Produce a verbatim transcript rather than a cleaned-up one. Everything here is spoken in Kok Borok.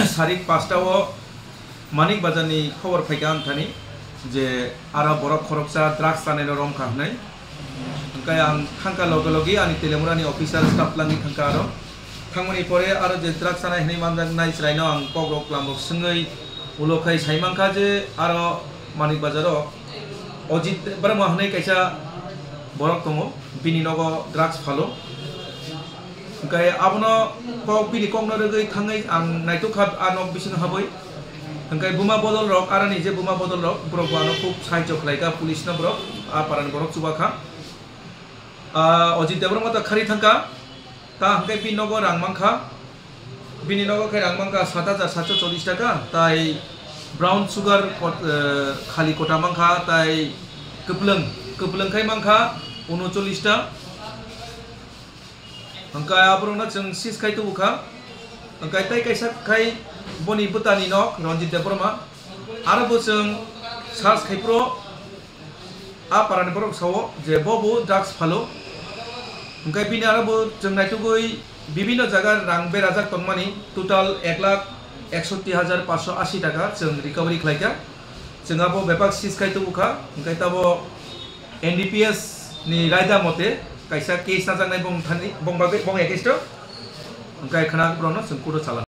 Sarik pasta o Manik Bazar ni khobor phaikha ang thani je aro borok khoroksa drugs chanai no romkha hwnwi. Hwnkhe ang thangkha loge loge ani Telemura ni officer staff langwi thangkha aro. Thangmani pore aro je drugs chanai hwnwi manjaknai chwraino ang kok rok lam rok swngwi ulo khai sai mankha je aro Manik Bazar o Ojit Debbarma hwnwi kaisa borok tongo, bini nogo drugs phalo. Hwnkhe abono kok bini kokno rwgwi thangwi ang naitukha a nok bisingo habwi. Hwnkhe buma bodol rok, aroni je buma bodol rok, borok bo ano khub sahajyo khlaikha, police no borok, a parani borok chubakha. Ah, Ojit Debbarma ta khari thangkha, ta hwnkhe bini nogo rang mankha, bini nogo khe rang mankha sat hajar satso chollish taka, tai brown sugar kot-, eh, khali kota mankha, tai kwplwng, kwplwng khai mankha unocholish ta. Hwnkhe aborokno chwng seize khai tubukha. Hwnkhe tei kaisa khai boni bwtani nok Ranjit Debbarma. Aro bo chwng search khai phuru a parani borok sao je bo bo drugs phalo. Hwnkhe bini aro bo chwng naitugwi bibinno jaga rang berajak tongmani total ek lakh eksotti hajar paanso ashi taka chwng recovery khlaikha. Chwng abo bebak seize khai tubukha, hwnkhe tabo N D P S ni raida mote kaisa case najaknai bong thani, bong bagwi, bong against o, hwnkhe khwna borokno chwng court o chalana.